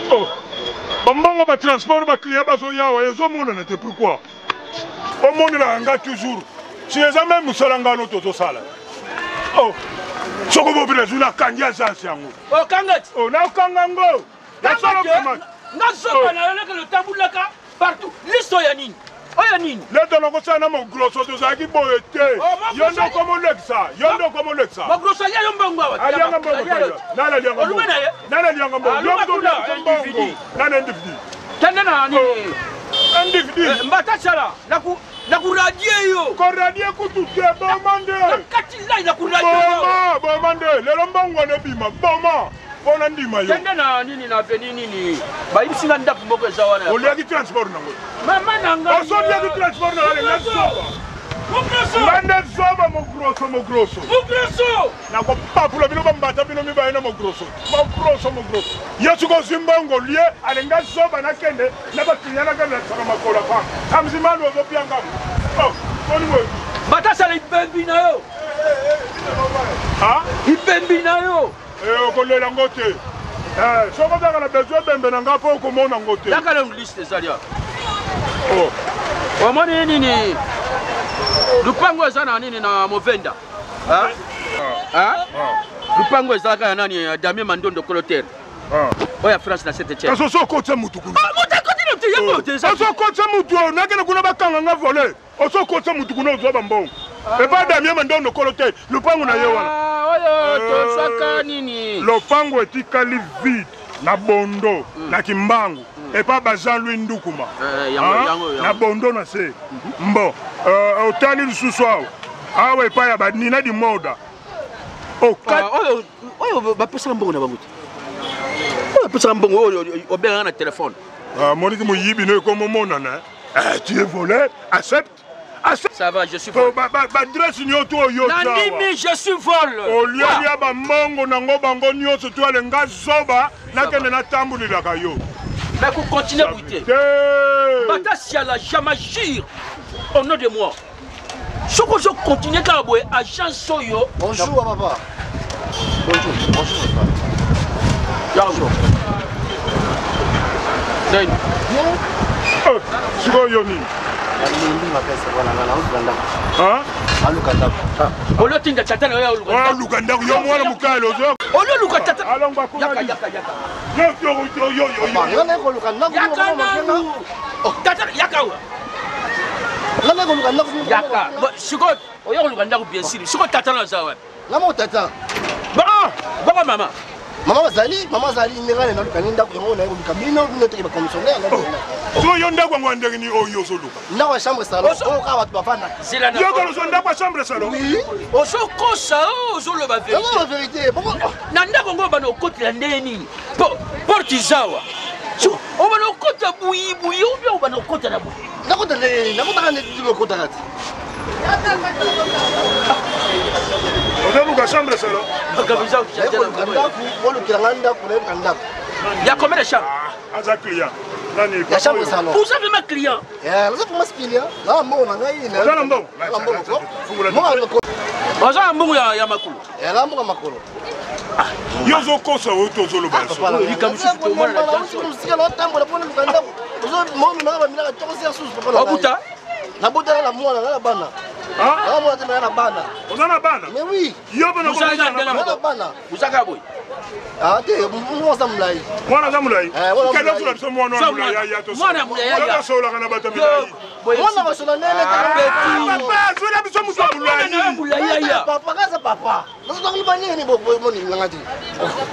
Oh, bambongo batransport baclient bazoyawa ezomonana te pourquoi omonelaka nga toujours si eza meme mosala nga no tozosala oh, soko bobi nazwi nakangi agence yango okanga ti oh, nakanga ngo nga zoba na yo lekelo otambulaka partout liso ya nini oyo nini leto nakosala na mogroso tozalaki boye te oh, yo nde okomolekisa yo nde okomolekisa mogroso alia yo mbongo awa alianga mbongo nani alianga mbongo nani alianga mbongo yo moto oliaka mbongo nani individu kende na nini oh, individu eh, mbata sala nakuradie yo koradie kutu te boma nde nakati lai nakuradie yo boma boma nde lelo mbongo wana ebima boma mpo na ndima yo kende na nini na aveni nini bayebisi nga ndako moko eza wana oliaki transport nango mama na ngai osoliaki transport na nga zoba nga nde zoba mogroso mogroso mogroso nakopapula bino bambata bino mibaye na mogroso mogroso mogroso yo soki ozwi mbongo lie alinga zoba nakende na bakliya nakende nakisaka makolo apanga kamzimani ozopiangango oh, boni boye batasala ibembi na yo ibembi na yo Eh, okolela ngo te eh, soki ozalaka na besoin ebembe na ngai mpo okomona ngo te yaka nanu liste ezali awa oh. omoni nini lupango eza na nini na movenda ah. Ah. lupango ezalaka ya nani ya damien mandondo kolotere ah. oyo ya france na saint etienne kasi oso okotisa mutu kuna moto akoti na te yango te oso okotisa mutu oyo nakende kuna bakanga nga vole Ozo kotisa mutu kuna ozwa ba mbongo. Ah. Epa Damien Mandondo kolo te, lupango na ye wana. Ah, oyo tozwaka nini? Lopango etikali vide na Bondo na Kimbangu epa ba Jean-Louis Ndukuma. Eh, yango, Ah, yango, yango. Na Bondo na se. Mbo, euh, otali lisusu awa. Awa epa ya ba Nina di Moda. Oka Ah, oyo oyo bapesaka mbongo na bango te. Oyo bapesaka mbongo oyo obengaka na telefone. Ah, moniki moyibi no ekomomonana. Eh, tu es voleur, accepte. Accepte. Ça va, je suis vol. Ba ba ba dresse nyoto oyo Nandimi, je suis vol. Olialia ba mbongo nango bango nyoso tu ale nga zoba nakende natambulelaka yo. Mais ko continuer boye te. Bata siala jamais agir au nom de moi. Soki ozo continuer kaka boye agence oyo. Bonjour papa. Bonjour, bonjour papa. Bonjour. Nani? Bien. Oh, sikoyo yo nini? Nalingi makasi bwana nga naluka ndako. Hein? Aluka ndako. Olio tinda tata na yo aluka. Oyo aluka ndako yo mwana mokali ozo. Olio luka tata. Alongwa kuna. Yaka yaka yaka. Yo yo yo yo yo. Nga naye koluka ndako. Yaka nanu. Tata yaka wa. Nga naye koluka ndako. Yaka. Sikoyo oya koluka ndako bien sûr. Sikoyo tata na aza wapi? Nga moko tata. Ba, baba mama. Mama azali, mama azali ndenge ngai naluka ni ndako yango naye koluka bino bino teke ba commissionnaire na oh. So yo ndako yango ndenge ni oyo ozoluka. Ndako ya chambre salon. Oyo kaka bato bafandaka. Zela na. Yo koloso ndako ya chambre salon. Oui. Ozokosa ozoloba vérité. Ozoloba vérité. Bongo oh. na ndako yango bana okotela ndenge nini? Po porte izawa. Obana okota buyi buyi ou bien obana okota na buyi. Nakota ndenge nini? Nakotaka ndenge okotaka te. Ozoluka chambre salon. Ndako, olukela ngai ndako, nayeluka ndako. Ya combien de chambre? Ah, aza client. Nani? Ya chambre salon. Vous avez ma client. Eh, naza vraiment client. Na mbongo na ngai. Oza na mbongo? Na mbongo. Oza na mbongo ya makolo. Eh, na mbongo ya makolo. Yo ozokosa oyo to ozoloba obuta nabotaka na mwana na bana na mwana te na bana oza na bana mais oui yo mpe na bana ozaka boye Ah, te mwana aza molai mwana aza molai kende osula biso mwana ya molai aya tosolaka na bato ya milai mwana basola ndenge papa azwela biso moto ya molai papa kaza papa nazozangiba nini bomoninganga te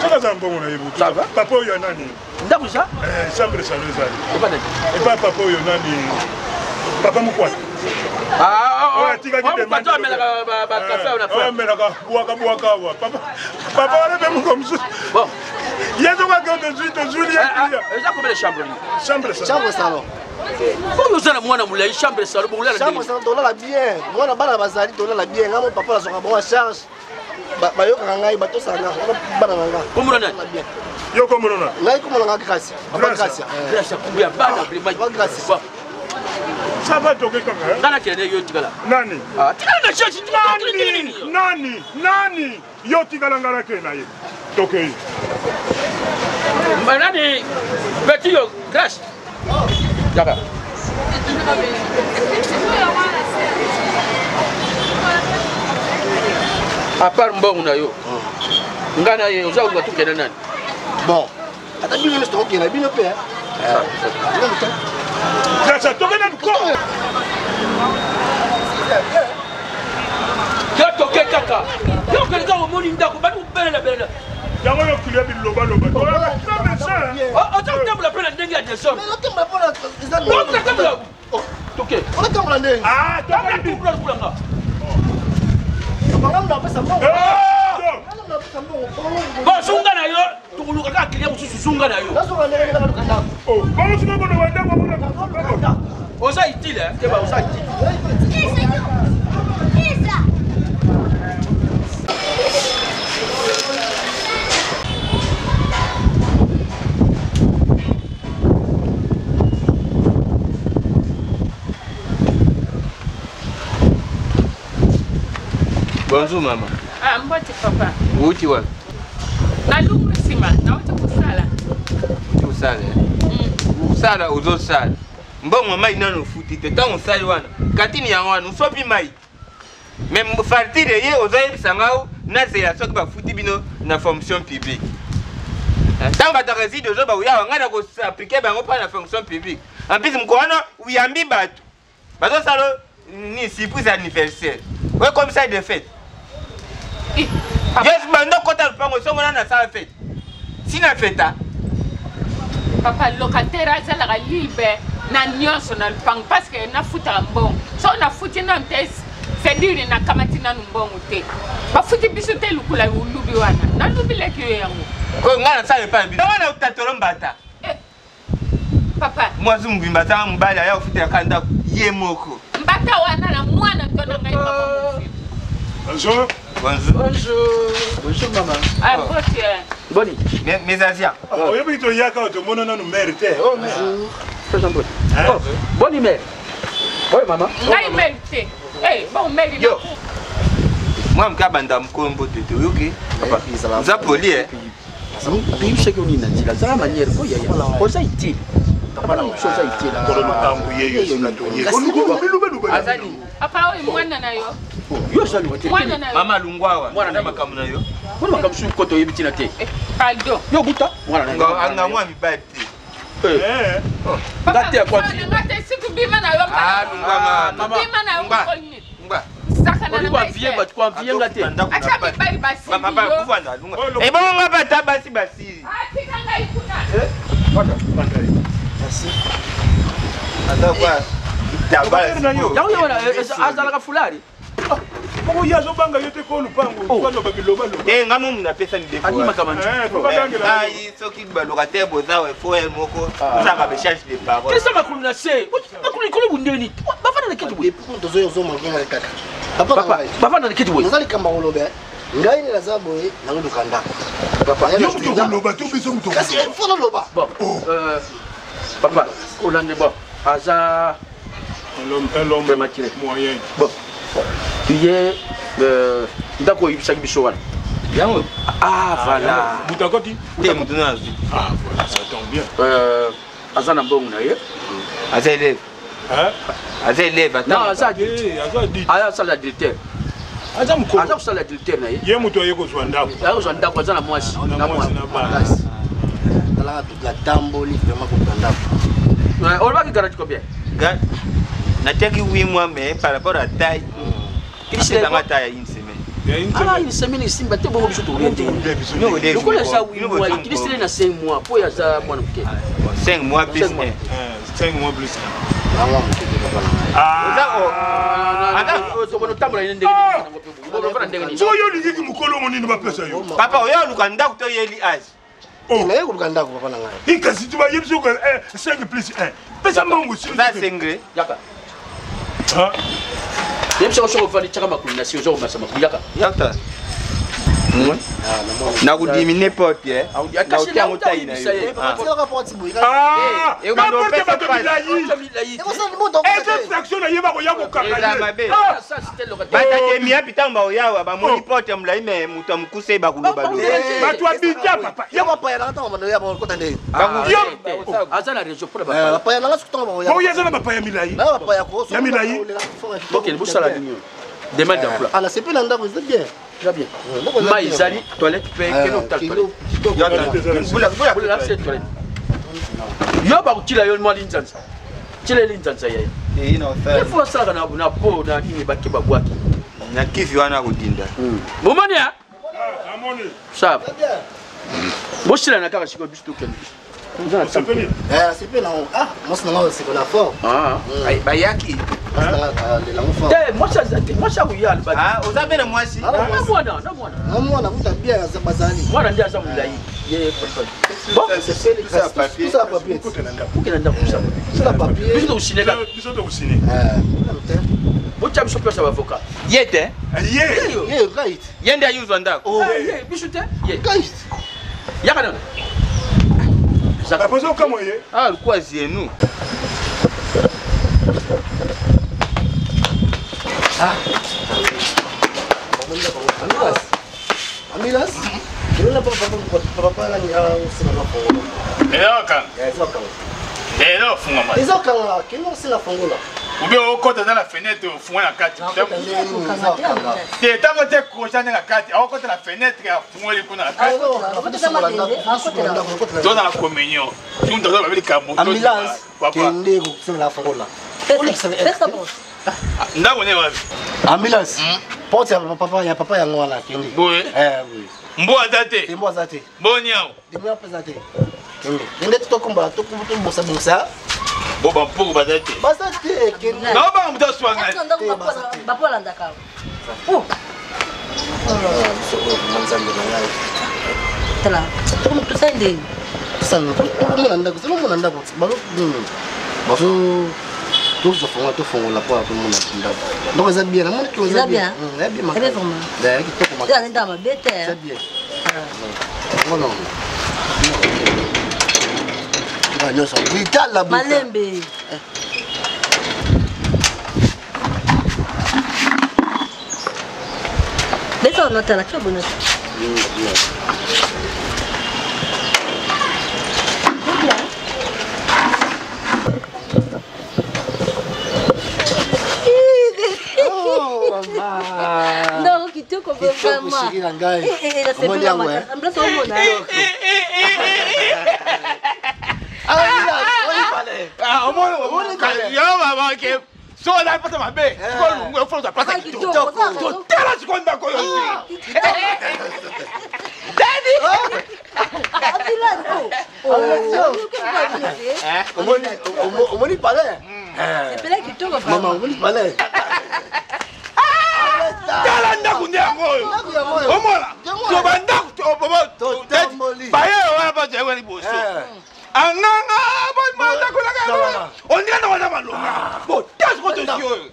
soki aza mbongo na ye butu papa oyo ya nani ndako eza eh, chambre salon ezali epa papa oyo nani papa mokwata ah, ah, oyo atikaki amelaka bwaka bwaka awa papa wana mpe moko mosusu ye soki ake tozwi tozwi eh, ah, eza combien de chambre chambre chambre salon oyo oza na mwana molai chambre salon bokolala chambre salon tolala bien mwana bana bazali tolala bien ngai mo papa nazwaka bango en charge bayokaka ngai batosaka nga bana na nga komona nani yo komona na ngai komona nga grâce papa grâce grâce ya bana vraiment grâce ça va toke kaka nga nakende yo tikala nani ah, tikala na charge nani nani nani yo tikala nga nakende na ye tokei. Nani petit yo Grace. Yaka. À part mbongo na yo. Nga na ye oza koluka tokende nani? Bon, ata bino nyonso tokokende bino mpe. Grace, tokende ko. Yo toke kaka. Yo okende kaka omoni ndako bani kobelela belela. Yango yo kilia bilobaloba. Oza kotambola mpe na ndenge ya desordre. Otambola toke. Otambola ndenge. Ah, toke. Bon, sunga na yo, tokoluka kaka client mosusu sunga na yo. Oza utile, keba oza utile. Bonjour maman. Ah, mbote papa. Uti wapi? Nalungu nsima, nauti kosala. Uti kosala? Kosala ozosala. Mbongo mai nano ofuti te. Ntango osali wana, katini yango wana osopi mai. Mais facture ye ozoyebisa ngao nazela soki bafuti bino na fonction publique. Ntango bato ya reside ozo bakoyawa ngai nakoaplike bango mpo na fonction publique. En plus mokolo wana oyambi bato bazosala ni surprise anniversaire oyekomisa de fête. Yesu bando kota lupango songo na nasala fête. Sina feta. Papa locataire azalaka libre na nyonso na lupango parce que nafutaka mbongo. So nafuti nanu te c'est-à-dire nakamati nanu mbongo te. Bafuti biso te lukula olubi wana. Nalubilaki yo yango. Ko ngai nasala epai bino. Wana otatolo mbata. Papa. Mwasi mobimba azanga mobali aya kofutelaka ndako ye moko. Mbata wana na mwana to na ngai mama mobimba. Bonjour. Bonjour. Bonjour. Bonjour maman. Ah, bonjour. Boni. Mes asiens. Oyebi toyaka tomona nanu mare te. Oh, bonjour. Oh, boni mare. Oyo mama. Ngai mare te. Eh, bon mare. Yo. Mwa mka banda mkombo te te oyoki. Papa. Oza poli eh. Oyebisaki yo nini na nzela zala manière ko yaya oza utile papa na biso oza utile kolo lupangu ye yo sika toye azali papa oyo mwana na yo yo oza luka te mwana na yo mama lungwawa mwana na makambo na yo mwana makambo soki koto oyebi ntina te pardon yo buta mwana na yo anga mwa mibali te nga te ya kwa nga te siku bima na yo ah lungwa mama bima na yo mokoli lungwa koanvie nga te ebongo nga bata basi basili yango ye wana azalaka fulari moko ye azobanga yo te ko lupango aloba bilobaloba te nga momu napesa midekoai soki balocataire boza fo ye moko ozalaka bechange de parole kesa makolo na se makolo likolo bundeni bafanda na kiti boye tozoyozomangenga kaka papa bafanda na kiti boye naza likambo ya koloba ngai nde naza boye nazoluka ndako yo moto okoloba to biso moto kasi fo naloba bon papa olande bon aza un homme prématuré moyen bon ye ndako oyebisaki biso wana yango ah voilà moto akoti te moto na azwi ah voilà ça tombe bien aza na mbongo na ye aza élève aza élève non aza adulte asala adultère aza mokolo aza kosala adultère na ye ye moto aye kozwa ndako aye kozwa ndako aza na mwasi na mwasi na bana talaka natamboli vraiment kozwa ndako olobaki garanti combien natiaki 8 mois mais par rapport à taille apesanga taille ya une semaine ah une semaine esimba te bongo biso tokolia te lokola eza 8 mois ekilisile na 5 mois po aza mwana moke 5 mois plus 1 5 mois plus 1 otambola ye ndenge nini soki olingiki mokolo ngo nini bapesa yo papa oyo oluka ndako to oyeli age naye koluka ndako papa na ngai kasi ti bayebi soki 5 plus 1 pesa mbongo za sengre yaka yebisaka soki ofandi tiaka makulu na si oza komasa makulu yaka yaka Nakudimine porte Kasi yango tai na naoyebisa yo ye. Batikaka porte boye. Ah, Eh, na porte opesa bato pasi. milai. Ekosala moto Eza infraction na ye bakoya kokanga Eza ye. mabe. Ah, Batatemi api ntango baoyawa bamoni porte ya molai me moto ya mokuse bakulobaloba. Bato ya bidja papa. Yo bapaya nanga ntango bando ya bakota nde. Aza na réseau mpona bapaya. Bapaya nanga soki ntango bakoya. Oyo eza na bapaya milai. Nanga bapaya ko. Ya milai. Bokende bosala nini oyo demande d'emploi. Ah, nasepeli na ndako eza bien. Eza bien. Ndako eza Mai bien. ezali, toilette mpe kende otala toilette. Bula se toilette yo bakotila yo mwa linzanza, tila ye linzanza ya ye. Ifo basalaka na po na nini bake babwaki. Na kivi wana kodinda. Bomoni ya Ah, namoni. sava bosilana kaka sikoyo, biso tokende. Osepeli. Eh, nasepeli nango. Ah, mwasi nanga osepela fort. Ah. Bayaki. Mwasi nanga alelango fort. Te, mwasi aza te, mwasi akoya alobaki. Ah, oza mpe na mwasi? Ah, Na mwana, na mwana. Na mwana kuta bien bazali. Mwana nde aza molai ye. Bon. Tout ça papier. Kokende ndako. Okende ndako kosala. Tout ça papier. Biso tokosine kaka. Biso tokosine. Eh, te. Botya biso place ya bavoka. Ye te. Ye. Ye right. Ye nde ayuzwa ndako. Oh. Eh, biso te ye. Right. Yaka nano. Bapoza okamwa ye. Ah, lukwa zenu. Ambulance. Ambulance. Ndio papa papa papa nani osala na fongola. Eyoka. Eza kanga. Lelo ofungama. Eza kanga, kende osala fongola. Obi okota na fenêtre ofunga na kati. Eza kanga. Te ntango te krocha nde na kati, akokota na fenêtre afungoli kuna na kati. Toza na communion. Soki moto aza babi likambo. Ambulance. Papa. Kende kosala fongola. Ndako ne wapi? Ambulance. Porte ya papa ya papa yango wana kende. Boye. Eh oui. Mbo aza te. Tembo aza te. Boni awa. Tembo aza te. Kende. Kende tokomba tokombosa bosa. Bo bampuku baza te. Baza te kende. Naobanga moto aswa ngai. Bapolandaka. Nzambe na ngai. Tala, tosali ndenge. Tomona ndako, tomona ndako. Balo bazo tozwa fongola, tofongola mpo tomona ndako. Ndako eza bien, namoni to Eza bien. Eza bien Eza makasi. vraiment. Ya kitoko Eza makasi. ndako mabe te. Eza bien. Ngono. Ba nyonso brutal la brutal. Malembe. Besa onotala, tia bonota. Oh mama. Ndako kitoko Kitoko vraiment. chérie na ngai. Eh, eh, eh, Omoni nasepeli yango, makasi. Ambulance omona. Ah, oui, fallait. Yo baba ke so oza place mabe. Sikoyo ofoloza place ya kitoko. Totala sikoyo ndako oyo ozwi. Ambulance, oh. Oh, Omoni omoni palais. Sepela kitoko Mama vraiment. omoni palais. Tala ndako nde yango oyo. Ndako yango oyo. Omona. Yango oyo. Toba ndako Totamboli. baye wana bato yango liboso. Eh. Anganga bandako naka Tala. ondika ndako na malonga. Bo ta sikoyo tosi oyo.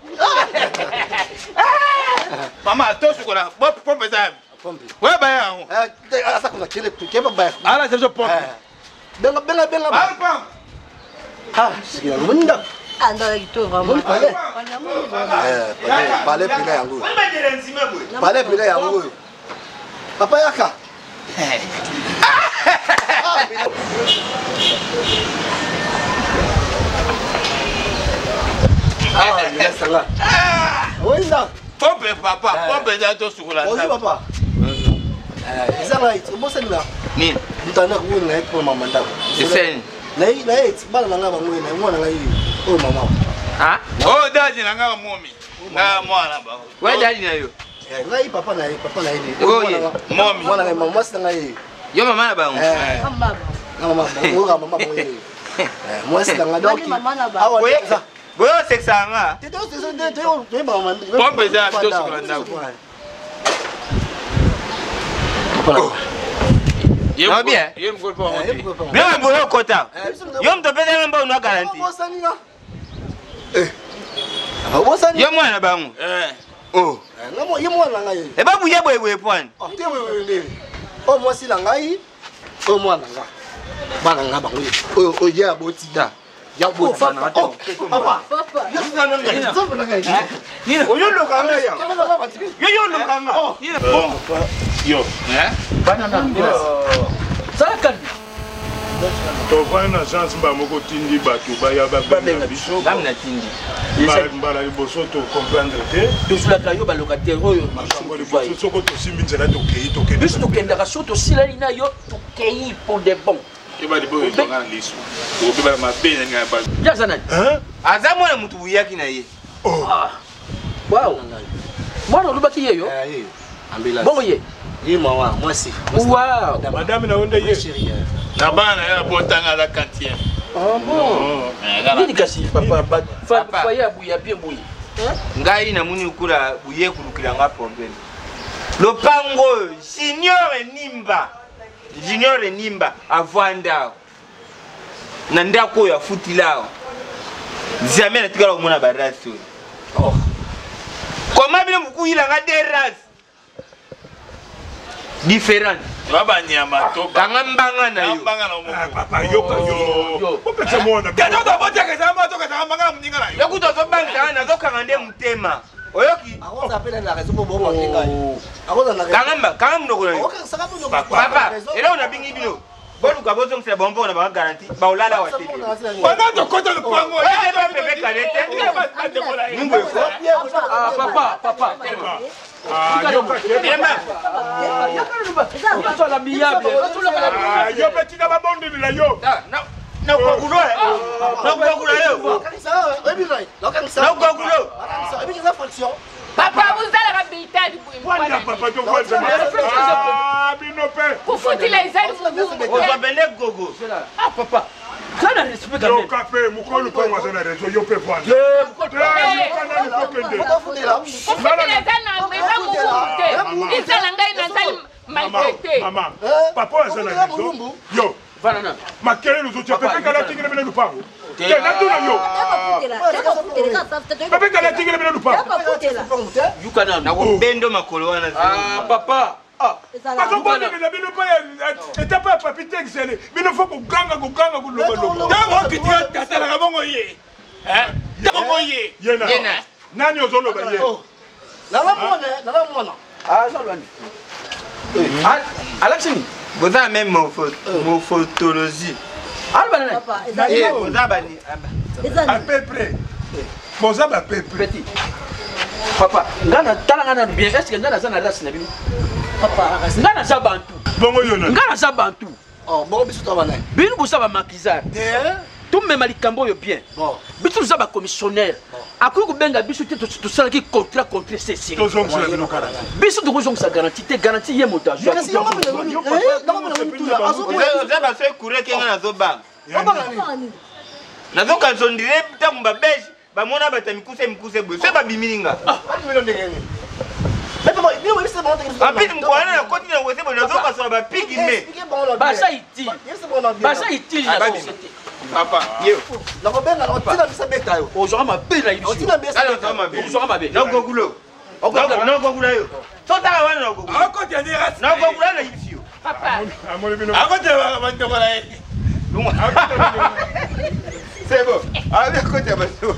Mama tosukola bo pompe eza Pompe. oyo baye yango. Eh, asa kuna kele kele baba. Ala c'est pompe. Eh. Benga benga benga. Alpa. Ah, sikila omoni ndako. Ah, ndako kitoko Omoni vraiment. palais. Eh, palais, palais pena yango. oyo. Palais pena yango oyo. Papa yaka. Ah, ngasanga. Omoni ndako. Pompe papa, pompe eza tosukola. Bonjour papa. Eh, eza ngai, obosani nga. Nini? Moto andako oyo naye mpo mama ndako. Eseni. Naye naye bana na ngai bango oyo naye mwana ngai oyo mama. Ah? Oyo dadi na ngai momi. Ngai mwana bango. We dadi na yo. Eh, ngai papa na ye papa na ye de. Oyo ye. Momi. Mwana ngai mama mwasi na ngai ye. Yo mama na bango. Eh, Mama. na mama bango oyo mama bango ye. Eh, mwasi na ngai donc. Bani mama na bango. Awa Boye eza. boye osekisa nga. Te to to to to mama. Pompe eza tosukola ndako. Na bien. Ye mokolo mpo bango te. Yo boye okota. Yo moto opesanga mbongo na garantie. Obosani nga. Eh. Obosani. Yo mwana na bango. Eh. Oh. Ye mwana na ngai. Eba buye boye boye pwani. Oh, te boye boye ndenge. Oyo mwasi na ngai, oyo mwana na nga. Bana nga bango oyo oyo ye aboti da. Ya boti. Oh, papa. Oyo loka nga ya. Yo yo loka nga. Bon. Yo. Bana na sala calme. Tovandi na agence mbala moko otindi bato baya babenga biso. Ngai natindi. Mbala liboso tocomprendre te. Tozwelaka yo balocataire oyo. Makambo liboso soko tosimbi nzela tokei tokende. Biso tokendaka so tosilani na yo tokei pour de bon. Keba liboyo ezonga na lisu. Okobeba mabe na ngai ba. Ye aza nani? Aza mwana mutu buyaki na ye. Oh. Wow. Mwana olobaki ye yo? Bongo ye? Ye mawa mwasi. Wow. Madame na yo nde ye. Na bana na ye abotanga aza quantième. Ah bon. Nini kasi papa foyer ya buya bien boye. Ngai namoni lokola buye kulukila nga problème. Lopango oyo Junior Nimba. Junior Nimba avanda awa na ndako oyo afutila awa jamais natikala komona barase oyo. Oh. Koma bino mokuyila nga de race différente. Ba banyama to kanga mbanga na yo. Mbanga na moko. Papa yoka yo. Opesa mwana. Tata to boteka eza mwa to kanga mbanga na muninga na yo. Yokuta ozobangisa nazokanga nde motema. Oyoki? Akoza pe na raison po bongo ngai. Akoza na raison. Kanga kanga monoko na yo. Papa, eloko nabingi bino. Boluka bozongisela bango mbongo na bango garantie baolala wa te. Banda tokota lopango. Pepe kale te. Mungu eko. Ah papa, papa. Ah, yoka yo mpe tika babondelela yo. Nakokulo. Nakokulo yo. Nakokulo. Papa bozalaka bitali Wanda papa to kwanza. Ah bino pe. Kufutila ezali mugumu. Ozwa bende gogo. Ah papa. Zana respect quand même. Yoka pe mukolo mpango aza na raison yo pe vanda. Yoka nanu kokende. Kufutila eza na eza mugumu te. Ezala ngai nazali maltraité. Mama, papa aza na raison. Yo. Makelele ozotia pepe kala atikele bino lupango. Te natuna yo. Pepe kala atikele bino lupango. Yuka nanu. Nakobendo makolo wana. Ah papa. Bazobondela bino mpo etapa ya papi te exele bino fo koganga koganga kolobaloba. Ntango okitika tatalaka bongo ye. Bongo ye. Ye na. Nani ozoloba ye? Nana mwana, nana mwana. Ah, zalwani. Alakisi nini? Boza même morphologie. Alba nani? Eh, boza bani? À peu près. Boza ba peu près. Petit. Papa, nga na tala nga na bien, est-ce que nga naza na race na bino? Papa, nga naza bantu. Bongo yo na. Nga naza bantu. Oh, bongo biso to bana. Bino boza ba maquisard. Tomema likambo oyo bien. Biso toza ba commissionnaire. Akoki kobenga biso te tosalaki contrat contre ceci. Biso tokozongisa garantie te, garantie ye moto azwa. Oza baso courrier kenga nazobanga. Nazokanisa ondire ntango babelge bamona bato ya mikuse mikuse boye soki babimili nga. Apesi mokwana nakoti na wese boye nazokasola bapigme. Baza utile. Baza utile na société. Papa, yo. Nakobenga otina bisa beta yo. Ozwaka mabe na yebiso. Otina bisa beta. Ozwaka mabe. Nakogulo. Nakogula yo. Sotaka wana nakogula. Akoti nde rasi. Nakogula na yebisi yo. Papa. Amoni bino. Akoti bandeko na ye. C'est bon. Allez, akoti ya bandeko.